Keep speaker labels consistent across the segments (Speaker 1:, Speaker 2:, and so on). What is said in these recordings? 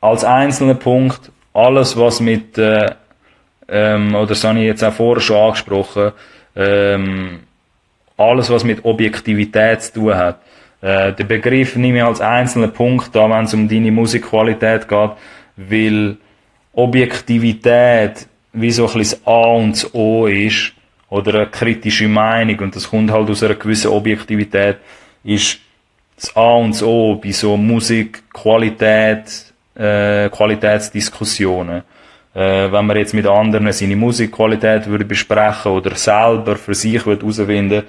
Speaker 1: als einzelner Punkt alles, was mit, oder das habe ich jetzt auch vorher schon angesprochen, alles, was mit Objektivität zu tun hat. Den Begriff nehme ich als einzelnen Punkt an, wenn es um deine Musikqualität geht, weil Objektivität wie so ein bisschen das A und das O ist, oder eine kritische Meinung, und das kommt halt aus einer gewissen Objektivität, ist das A und das O bei so Musikqualität, Qualitätsdiskussionen. Wenn man jetzt mit anderen seine Musikqualität würde besprechen oder selber für sich herausfinden,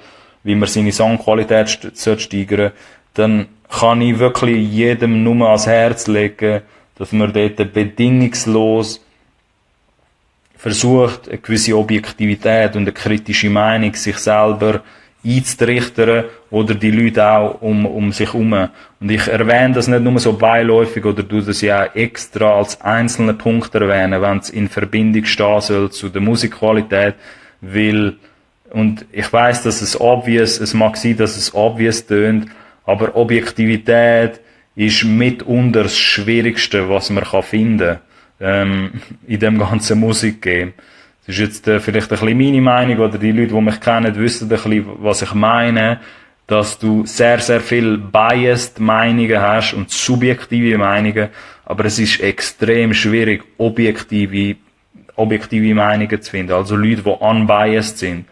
Speaker 1: wie man seine Songqualität steigern, dann kann ich wirklich jedem nur ans Herz legen, dass man dort bedingungslos versucht, eine gewisse Objektivität und eine kritische Meinung sich selber einzutrichtern oder die Leute auch um sich herum. Und ich erwähne das nicht nur so beiläufig oder tue das ja auch extra als einzelnen Punkt erwähnen, wenn es in Verbindung stehen soll zu der Musikqualität, weil, und ich weiss, dass es mag sein, dass es obvious tönt, aber Objektivität ist mitunter das Schwierigste, was man finden kann, in dem ganzen Musikgame. Das ist jetzt vielleicht ein bisschen meine Meinung, oder die Leute, die mich kennen, wissen ein bisschen, was ich meine, dass du sehr, sehr viel biased Meinungen hast und subjektive Meinungen, aber es ist extrem schwierig, objektive Meinungen zu finden, also Leute, die unbiased sind.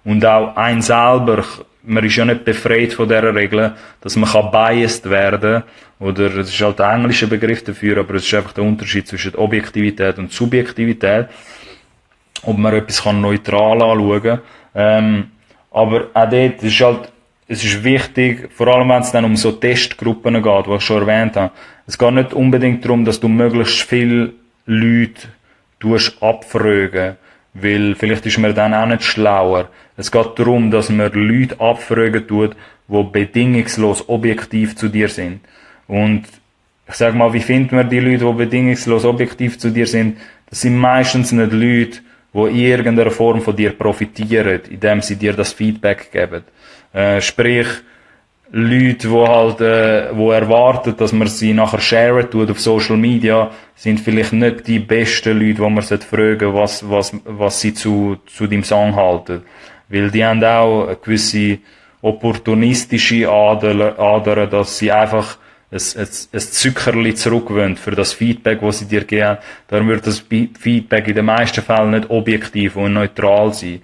Speaker 1: Und auch ein selber, man ist ja nicht befreit von dieser Regel, dass man biased werden kann, oder das ist halt der englische Begriff dafür, aber es ist einfach der Unterschied zwischen Objektivität und Subjektivität, ob man etwas neutral anschauen kann. Aber auch dort ist halt, es ist wichtig, vor allem wenn es dann um so Testgruppen geht, die ich schon erwähnt habe. Es geht nicht unbedingt darum, dass du möglichst viele Leute abfragen, weil vielleicht ist man dann auch nicht schlauer. Es geht darum, dass man Leute abfragen tut, die bedingungslos objektiv zu dir sind. Und ich sag mal, wie findet man die Leute, die bedingungslos objektiv zu dir sind? Das sind meistens nicht Leute, die in irgendeiner Form von dir profitieren, indem sie dir das Feedback geben. Sprich, Leute, die erwarten, dass man sie nachher sharen tut auf Social Media, sind vielleicht nicht die besten Leute, die man fragen sollte, was sie zu deinem Song halten. Weil die haben auch eine gewisse opportunistische Ader, dass sie einfach ein Zuckerli zurückwollen für das Feedback, das sie dir geben. Darum wird das Feedback in den meisten Fällen nicht objektiv und neutral sein.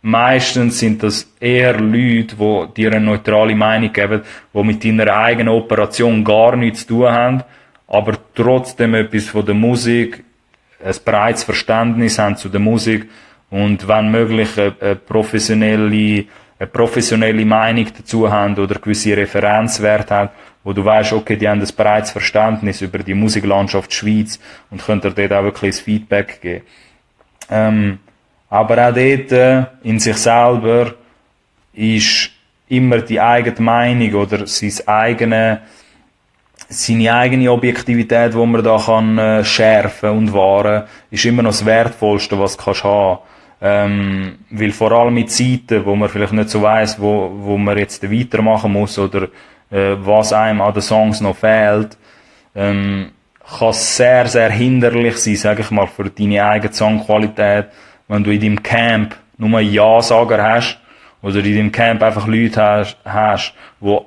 Speaker 1: Meistens sind das eher Leute, die dir eine neutrale Meinung geben, die mit deiner eigenen Operation gar nichts zu tun haben, aber trotzdem etwas von der Musik, ein breites Verständnis haben zu der Musik und wenn möglich eine professionelle Meinung dazu haben oder gewisse Referenzwerte haben, wo du weißt, okay, die haben ein breites Verständnis über die Musiklandschaft Schweiz und können dir dort auch wirklich das Feedback geben. Aber auch dort, in sich selber, ist immer die eigene Meinung oder seine eigene Objektivität, die man da kann schärfen und wahren, ist immer noch das Wertvollste, was du kannst haben. Weil vor allem in Zeiten, wo man vielleicht nicht so weiss, wo man jetzt weitermachen muss oder was einem an den Songs noch fehlt, kann es sehr, sehr hinderlich sein, sage ich mal, für deine eigene Songqualität, wenn du in deinem Camp nur Ja-Sager hast, oder in deinem Camp einfach Leute hast, die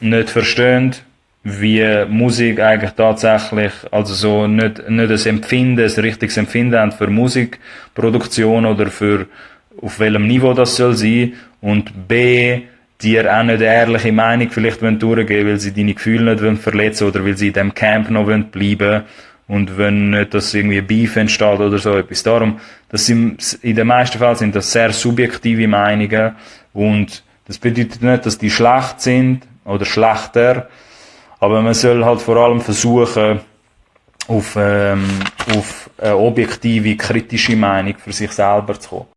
Speaker 1: nicht verstehen, wie Musik eigentlich tatsächlich, also so nicht ein richtiges Empfinden haben für Musikproduktion oder auf welchem Niveau das soll sein, und B, dir auch nicht eine ehrliche Meinung vielleicht durchgeben, weil sie deine Gefühle nicht verletzen oder weil sie in dem Camp noch bleiben wollen. Und wenn nicht, dass irgendwie Beef entsteht oder so etwas. Darum, in den meisten Fällen sind das sehr subjektive Meinungen. Und das bedeutet nicht, dass die schlecht sind oder schlechter. Aber man soll halt vor allem versuchen, auf eine objektive, kritische Meinung für sich selber zu kommen.